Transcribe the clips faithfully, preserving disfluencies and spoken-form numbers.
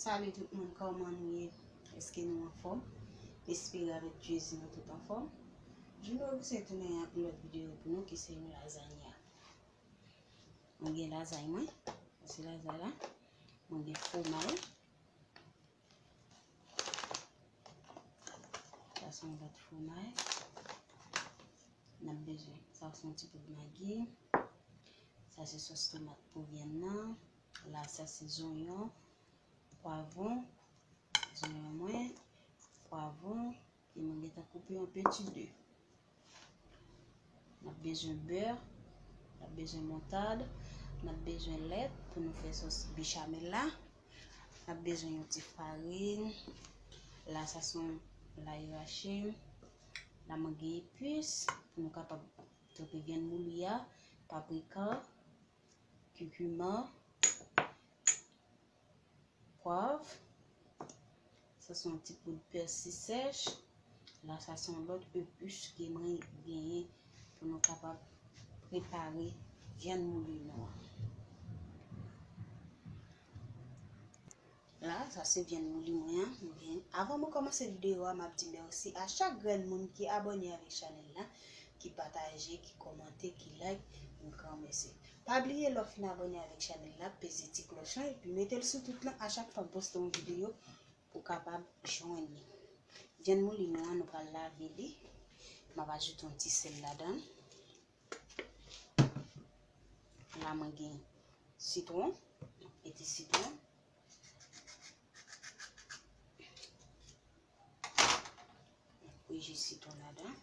Salut tout moun, kòman nou ye? Èske nou anfòm? M espere avèk Jezi nou tout anfòm. Jodi a, se tounen ak yon lòt videyo pou nou ki se yon lazanya. Mwen gen lazay mwen, se lazay la. Mwen gen fwomay. Sa se yon lòt fwomay. N ap bezwen, sa se yon ti poud magi. Sa se sòs tomat pou vyann nan. La sa se zonyon, pwavwon, zonyon mwen, pwavwon, ke mwen gentan koupe an peti de. N ap bezwen bè, n ap bezwen moutad, n ap bezwen lèt pou nou fè sòs bechamel la. N ap bezwen yon ti farin. La sa se yon lay rache. La mwen gen epis pou nou kapab trempe vyann mouli a, paprika, kikiman, pwav. Sa se yon ti poud pèsi sèch. La sa se yon lòt epis ke mwen genyen pou nou kapab prepare vyann mouli nou an. La sa se vyann mouli mwen an. Mwen gen, avan mwen kòmanse videyo a, m ap di mèsi a chak grenn moun ki abòne avèk chanèl la, ki pataje, ki kòmante, ki like. Yon gran mèsi. Pa bliye lè w fin abòne avèk chanèl la, peze ti klòch lan epi mete l sou tout lan. A chak fwa m poste yon videyo, pou w kapab jwenn li. Vyann mouli nou an, nou pral lave li. M ap ajoute yon ti sèl ladan l. La mwen gen sitwon, mete sitwon. Mwen ji sitwon ladan.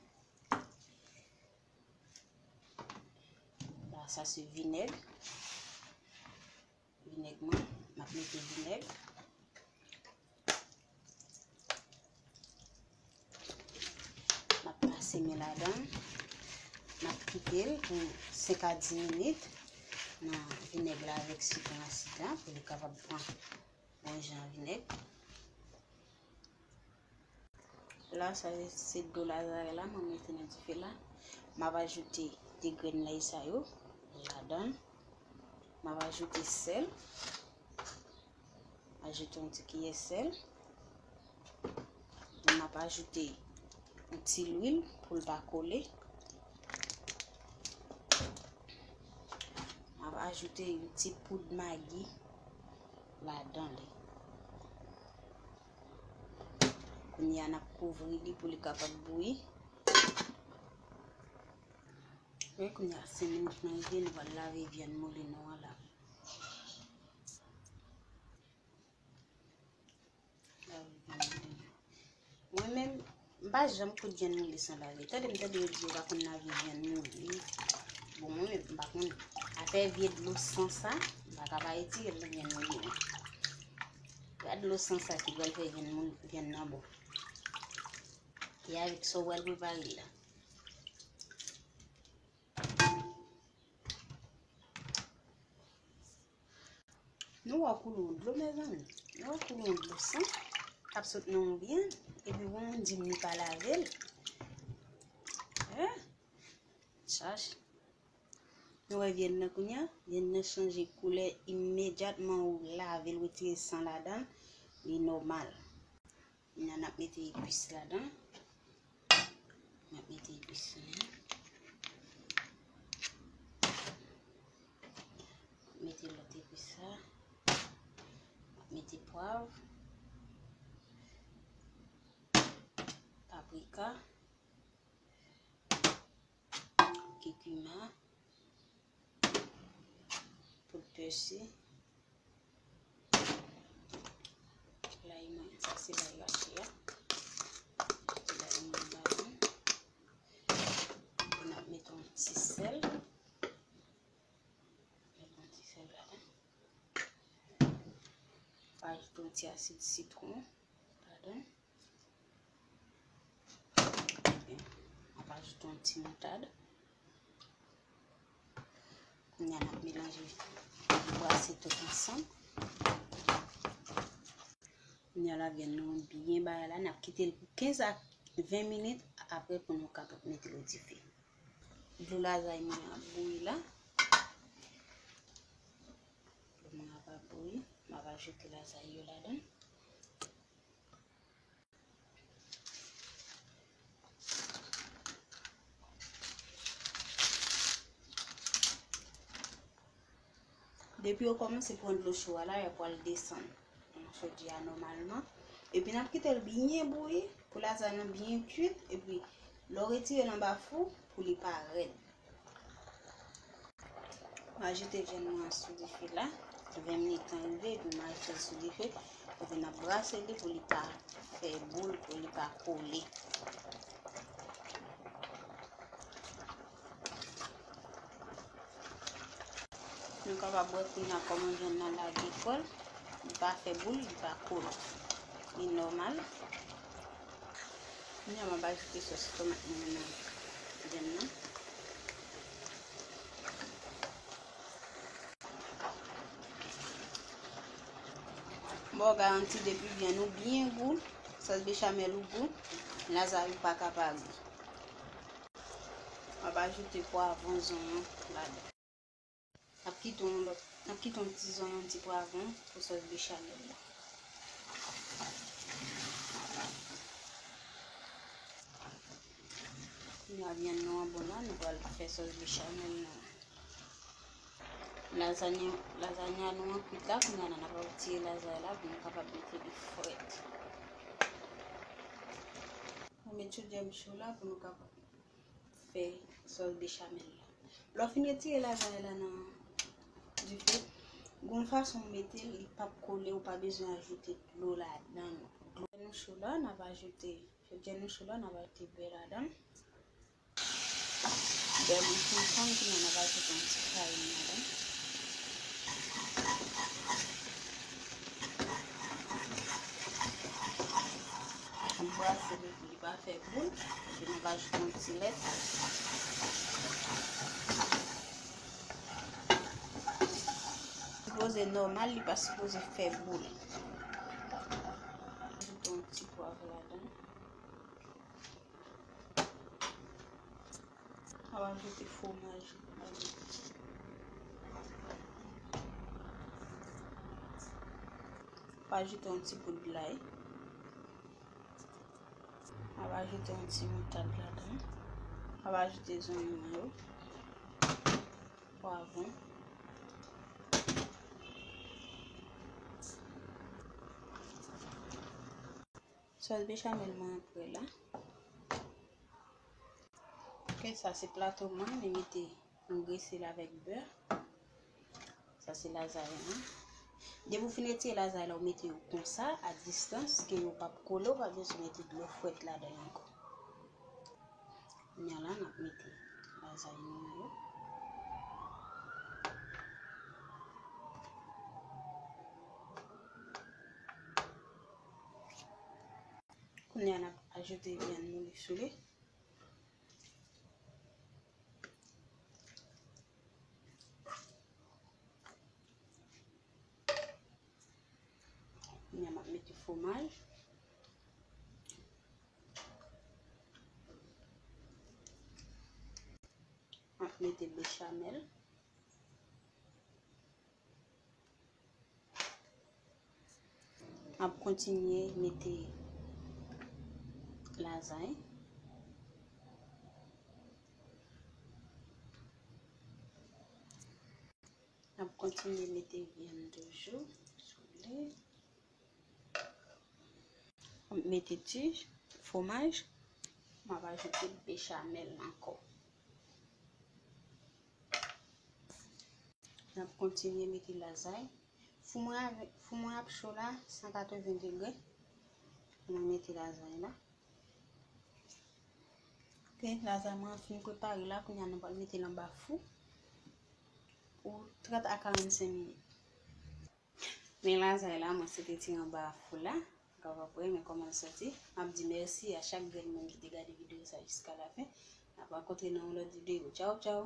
La sa se vinèg. Vinèg mwen, m ap mete vinèg. M ap pase men ladan. M ap kite l pou senk a dis minit nan vinèg la avèk sitwon asid la pou li kapab pran bon jan vinèg. La sa se dlo lazarè la mwen mete nan dife la. M ap ajoute de grenn lay sa yo ladan l. M ap ajoute sèl. Ajoute yon ti kiyè sèl. M ap ajoute yon ti lwil pou l pa kole. M ap ajoute yon ti poud magi ladan li. Kounye a n ap kouvri li pou li kapab bouyi. Wi, kounye a senk minit lan rive, nou pral lave vyann mouli nou an la. Lave vyann mouli nou. Mwen menm, m pa janm kout vyann mouli san lave. Tande m tande yo di yo pa konn lave vyann mouli. Bon, mwen menm, m pa konn. Afè vye dlo san sa, m pa ka pa retire l nan vyann mouli mwen. Gad dlo san sa ki pral fè vyann mouli, vyann nan bon. E avèk sa w pral prepare l la. Nou wè w koule yon dlo, mezanmi. Nou wè w koule yon dlo san k ap sot nan yon vyann, epi pou moun di m li pa lave l. Hein? Chache. Nou wè vyann nan kounye a? Vyann nan chanje koulè imedyatman ou lave l, retire san ladan l, li nòmal. Kounye a n ap mete epis ladan. N ap mete epis la. Mete lòt epis la. N ap mete pwav, paprika, kikima, poud pèsi, lay mwen, sa se lay rache a. Mete lay mwen ladan. N ap mete yon ti sèl. Mete yon ti sèl ladan. Ajoute yon ti asid sitwon ladan. M ap ajoute yon ti moutad. Kounye a n ap melanje, brase tout ansanm. Kounye a la vyann nou byen bay la, n ap kite l pou kenz a ven minit, apre pou nou kapab mete l o dife. Dlo lazay mwen ap bouyi la. Dlo mwen ap bouyi. M ap Ajoute lazay yo ladan. Depi yo kòmanse pran dlo cho a la, yo pral desann chodyè a nòmalman. Epi n ap kite l byen bouyi pou lazay lan byen kuit. Epi lè w retire l anba fou pou li pa rèd. M ajoute vyann mwen an sou dife la. Ven minit lan rive, epi m ajoute l sou dife. Epi n ap brase li pou li pa fè boul, pou li pa kole. Nou kapab wè kounye a kòman vyann nan lage kò l. Li pa fè boul, li pa kole. Li nòmal. Kounye a m ap ajoute sòs tomat mwen nan vyann nan. Bon, garanti depi vyann ou byen gou, sòs bechamèl ou gou, lazay ou pa ka pa gou. M ap ajoute pwavwon zonyon ladan. N ap kite yon lòt, n ap kite yon ti zonyon, ti pwavwon pou sòs bechamèl la. Kounye a vyann nou an bon la, nou pral fè sòs bechamèl nou an. Lazanya, lazanya nou an kwit la, kounye a la n ap retire lazay la pou nou kapab mete li frèt. Nou met chodyè m cho la pou nou kapab fè sòs bechamèl la. Lè w fin retire lazay la nan dife, gon fason w mete l, li p ap kole, ou pa bezwen ajoute dlo ladan l. Dlo nou cho la, n ap ajoute, chodyè nou cho la, n ap ajoute bè ladan l. Bè mwen fin fonn, kounye a n ap ajoute yon ti farin ladan l. N ap brase li pou li pa fè boul. Epi n ap ajoute yon ti lèt. Sipoze nòmal, li pa sipoze fè boul. Ajoute yon ti pwav ladan l. N ap ajoute fwomaj. N ap ajoute yon ti poud lay. N ap ajoute yon ti moutad ladan. N ap ajoute zonyon yo. Pwavwon. Sòs bechamèl mwen an prè la. Ok, sa se plato mwen, li mete, m grese l avèk bè. Sa se lazay lan. Depi w fin retire lazay la, ou mete yo konsa, a distans, ke yo p ap kole, ou pa bezwen mete dlo frèt ladan l ankò. Kounye a la, n ap mete lazay nou yo. Kounye a, n ap ajoute vyann nou li sou li. Kounye a, m ap mete fwomaj. M ap mete bechamèl. M ap kontinye mete lazay. M ap kontinye mete vyann toujou sou li. M ap mete ti fwomaj. M ap ajoute bechamèl ankò. N ap kontinye mete lazay. Fou mwen avè-, fou mwen ap cho la, san katreven degre. Mwen mete lazay la. Ok, lazay mwen fin prepare la, kounye a nou pral mete l anba fou pou trant a karannsenk minit. Men lazay la, mwen sot retire anba fou la. Ou kapab wè, men kòman l soti. M ap di mèsi a chak grenn moun ki te gade videyo sa jiska lafen. N ap rankontre nan yon lòt videyo. Tchaw, tchaw!